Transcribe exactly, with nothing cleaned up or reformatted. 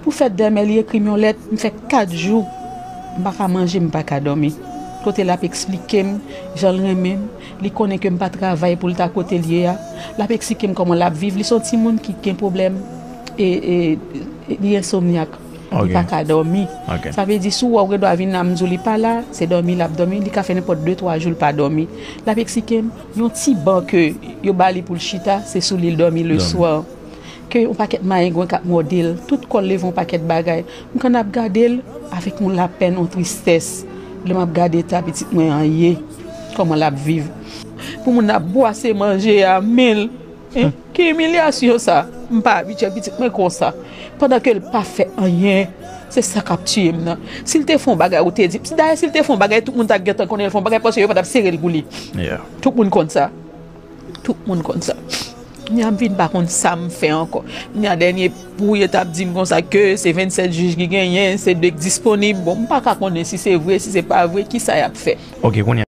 Pou fèt dèmen, li ekri m yon lèt, m fè kat jou, m pa ka manje, m pa ka dòmi. Kote l ap eksplike m jan l renmen m, li konnen ke m pa travay pou l ta kote l ye a. L ap eksplike m kòman l ap viv. Li se yon timoun ki gen pwoblèm, e, e, e, li ensomnyak. Li Ok. Pa ka dòmi. Ok. Sa vle di, si w wè w gen dwa vin la, m di w li pa la, se dòmi l ap dòmi, li ka fè nenpòt de twa jou l pa dòmi. L ap eksplike m, yon ti ban ke yo ba li pou l chita, se sou li l dòmi le Dòmi. swa. Ke yon pakèt mayengwen k ap mòde l, tout kò l leve yon pakèt bagay. M konn ap gade l avèk yon lapèn, yon tristès. Lè m ap gade eta pitit mwen an ye, kòman l ap viv. Pou moun ap bwase manje a men l, hein? Ki imilyasyon sa? M pa abitye ak pitit mwen konsa. Pandan ke l pa fè anyen, se sa k ap tiye m nan. Si l te fè yon bagay, ou te di, dayè, si l te fè yon bagay, tout moun t ap gentan konnen l fè yon bagay, paske yo pa t ap sere l pou li. Yeah. Tout moun konn sa. Tout moun konn sa. Kounye a m vin pa konn sa m fè ankò. Kounye a dènye pou yo t ap di m konsa ke se vennsèt jij ki genyen, se de k disponib. Bon, m pa ka konnen si se vre, si se pa vre, ki sa y ap fè. Ok, kounye